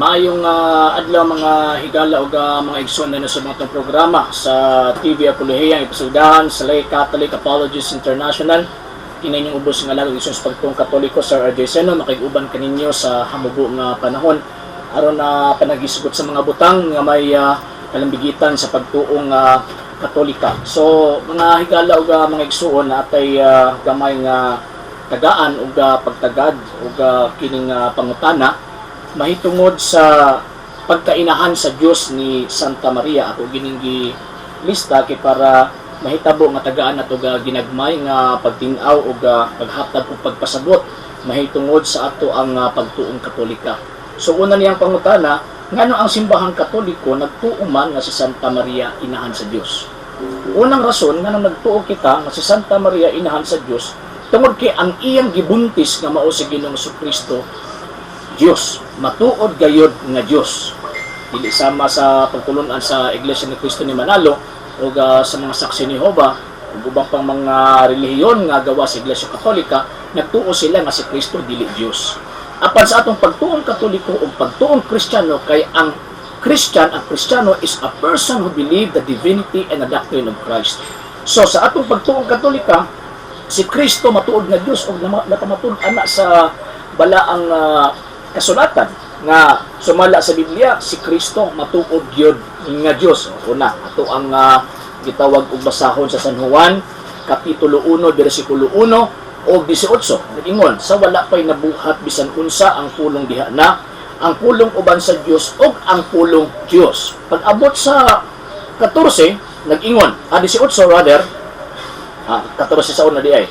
Maayong adlaw, mga higala ug mga igsoon na sa mga programa sa TV Apolohiya, ipasugdahan sa Lay Catholic Apologists International. Kini inyong ubos nga lalo igsoon sa pagtuong Katoliko, Sir RJ Seno, makig-uban kaninyo sa hamubo nga panahon aron na panaghisgot sa mga butang nga may kalambigitan sa pagtuong Katolika. So mga higala ug mga igsoon, natay gamay nga tagaan ug pagtagad ug kining pangutana mahitungod sa pagkainahan sa Dios ni Santa Maria. Ako gining lista kay para mahitabo nga tagaan nato ga ginagmay nga pagtin-aw ug paghatag ug pagpasabot mahitungod sa ato ang pagtuong Katolika. So una niyang pangutana, ngano ang Simbahang Katoliko nagtuo man nga si Santa Maria inahan sa Dios? Unang rason ngano nagtuo kita nga si Santa Maria inahan sa Dios, tungod kay ang iyang gibuntis nga mao si Ginoong Kristo, Dios, matuod gayod nga Dios. Dili sama sa pagtulunan sa Iglesia ni Cristo ni Manalo o sa mga Saksi ni Jehova ug ubang pang mga relihiyon nga gawa sa Iglesia Katolika, nagtuo sila nga si Kristo dili Dios. Apan sa atong pagtuong Katoliko ug pagtuong Kristiyano, kay ang Christian, ang Kristiyano is a person who believe the divinity and the doctrine of Christ. So sa atong pagtuong Katolika, si Kristo matuod nga Dios ug napamatud-an na sa balaang kasulatan nga sumala sa Biblia, si Kristo matuod gyud nga Dios. Una, ato ang gitawag og basahon sa San Juan kapitulo 1 bersikulo 1 o 18. Nag-ingon, "Sa wala pay nabuhat bisan unsa, ang Pulong diha na, ang Pulong uban sa Dios ug ang Pulong Dios." Pag abot sa 14, nag-ingon, 18 rather, 14 sa una di ay,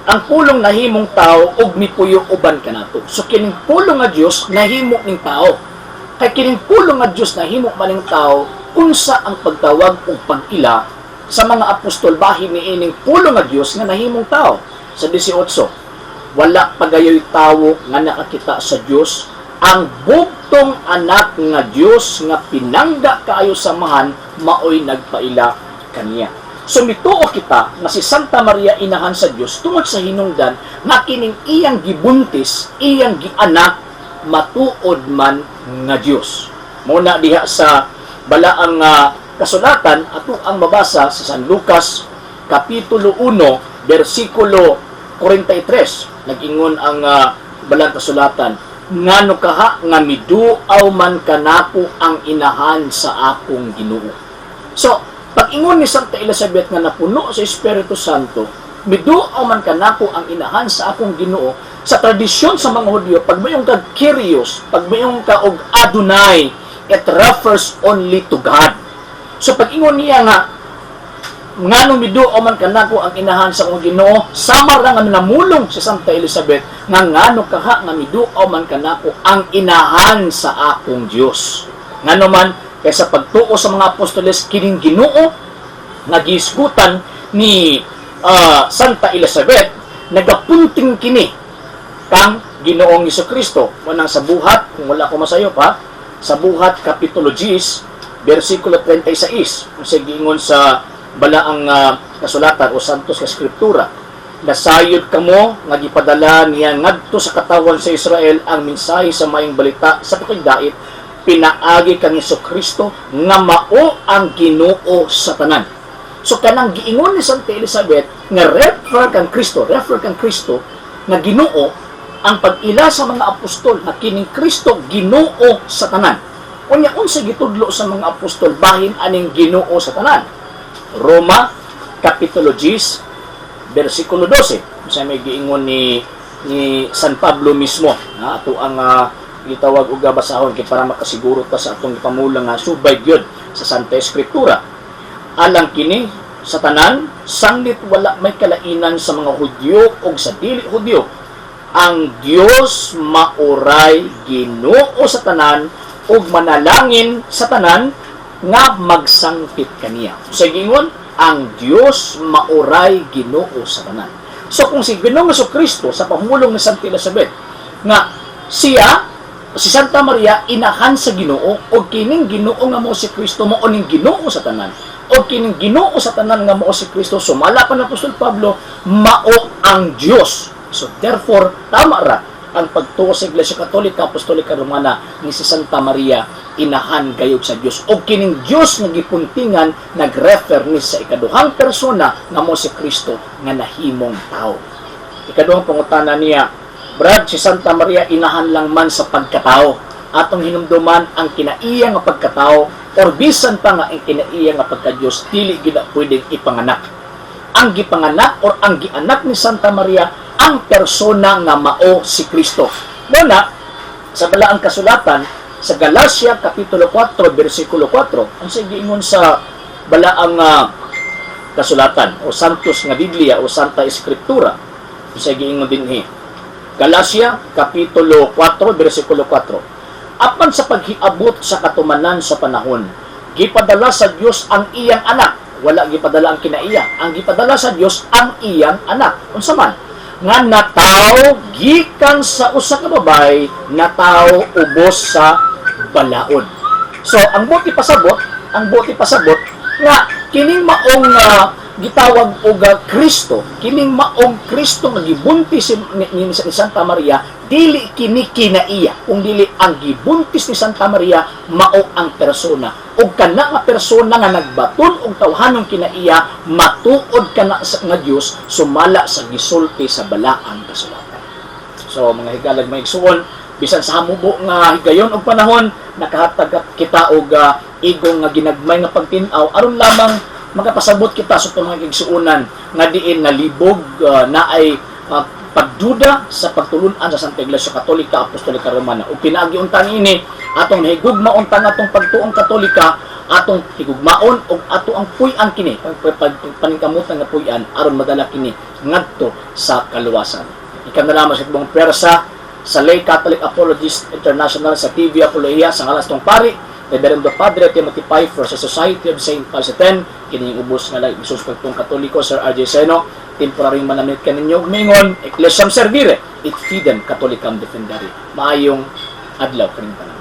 "Ang Pulong nahimong tao ug mipuyo uban kanato." So kining Pulong nga Dios nahimo ning tao. Kay kining Pulong nga Dios nahimo man ning tao, unsa ang pagtawag ug pag-ila sa mga apostol bahin niining Pulong nga Dios nga nahimong tao? Sa 18, "Wala pa gayoy tawo nga nakakita sa Dios, ang bugtong Anak nga Dios nga pinangga kaayo sa Amahan maoy nagpaila kaniya." So mituo kita nga si Santa Maria inahan sa Dios tungod sa hinungdan nga kining iyang gibuntis, iyang gianak, matuod man nga Dios. Muna diha sa balaang kasulatan, ato ang mabasa sa San Lucas kapitulo 1 bersikulo 43. Nag-ingon ang balaang kasulatan, "Ngano kaha nga miduaw man kanako ang inahan sa akong Ginoo?" So, pag-ingon ni Santa Elizabeth nga napuno sa Espiritu Santo, "Miduaw man kanako ang inahan sa akong Ginoo," sa tradisyon sa mga Hudyo, pag mayong kag Kyrios, pag mayong ka og Adonai, it refers only to God. So pag-ingon niya nga, "Ngano miduaw man kanako ang inahan sa akong Ginoo?" sama ra nga namulong si Santa Elizabeth nga, "Ngano kaha nga miduaw man kanako ang inahan sa akong Dios?" Ngano man kay sa pagtuo sa mga apostoles, kining Ginoo nga gihisgutan ni Santa Elizabeth nagapunting kini kang Ginoong Kristo. Unang sa Buhat, kung wala ko masayop ha, sa Buhat kapitulo 10 bersikulo 36, kung sa giingon sa balaang kasulatan o santos nga skriptura, "Nasayod kamo nga gipadala niya ngadto sa katawhan sa Israel ang mensahe sa maayong balita sa pakigdait pinaagi kang Kristo nga mao ang Ginoo sa tanan." So kanang giingon ni Santa Elizabeth nga refer kang Kristo, refer kang Kristo nga Ginoo, ang pag-ila sa mga apostol na kining Kristo Ginoo sa tanan. Unya, unsa gitudlo sa mga apostol bahin aning Ginoo sa tanan? Roma kapitulo 10 bersikulo 12. Sa may giingon ni San Pablo mismo na ato ang gitawag og basahon kay para makasiguro ta sa atong gipamulang nga subay gyud sa Santa Escritura. "Alang kini sa tanan, sanglit wala may kalainan sa mga Hudyo o sa dili Hudyo, ang Dios maoray Ginoo sa tanan ug manalangin sa tanan nga magsangpit kaniya." Sa giingon, ang Dios maoray Ginoo sa tanan. So kung si Ginoong Kristo, sa pamulong ni Santa Elizabeth nga siya si Santa Maria inahan sa Ginoo, ug kining Ginoo nga mao si Kristo mao ning Ginoo sa tanan, ug kining Ginoo sa tanan nga mao si Kristo, sumala pa ng Apostol Pablo, mao ang Dios. So therefore tama ra Ang pagtuo sa Iglesia Katolika Apostolika Romana ni si Santa Maria inahan gayud sa Dios, og kining Dios nga gipuntingan nagrefer ni sa ikaduhang persona nga mo si Kristo nga nahimong tao. Ikaduhang pangutana niya, "Brad, si Santa Maria inahan lang man sa pagkatao. Atong hinumduman ang kinaiya nga pagkatao or bisan pa nga ang kinaiya nga pagka-Diyos, dili gid na pwedeng ipanganak. Ang gipanganak or ang gianak ni Santa Maria ang persona nga mao si Kristo." Muna, sa Balaang Kasulatan, sa Galacia Kapitulo 4, versikulo 4, ang giingon sa Balaang Kasulatan o Santos nga Biblia o Santa Escritura, sa giingon dinhi. Galacia Kapitulo 4, versikulo 4. "Apan sa paghiabot sa katumanan sa panahon, gipadala sa Dios ang iyang anak." Wala gipadala ang kinaiya. Ang gipadala sa Dios ang iyang anak. Unsa man? "Nga nataw gikan sa usa ka babay, nataw ubos sa balaod." So, ang buot ipasabot nga kining maong gitawag og Kristo, kining maong Kristo nga gibuntis ni Santa Maria, dili kini kinaiya, kung dili ang gibuntis ni Santa Maria mao ang persona. Ug kana nga persona nga nagbaton og tawhanong kinaiya, matuod kana sa nga Dios sumala sa gisulti sa Balaang Kasulatan. So mga higalag, mga igsuon, bisan sa hamubo nga higayon og panahon, nakahatag kita og igong nga ginagmay nga pagtin-aw aron lamang makapasabot kita sa itong mga igsuonan nga diin nalibog na ay pagduda sa pagtulunan sa Santa Iglesia Katolika Apostolika Romana. Ug pinaagi unta niini atong nahigugma unta nga atong pagtuong Katolika, atong higugmaon ug ato ang puy-an kini paningkamutan nga puy-an aron madala kini ngadto sa kaluwasan. Ikaw na lamang sa buong pwersa sa Lay Catholic Apologist International sa TV Apologia sa ngalan sa atong pari, Reverendo Padre Timothy Pfeiffer, sa Society of St. Pius X, kini ubos nga laing Jesus pagtuong Katoliko, Sir RJ Seno, temporaryong manamit kaninyo, mingon, Ecclesiam Servire, et Fidem Catholicam Defendere. Maayong adlaw kaning tanan.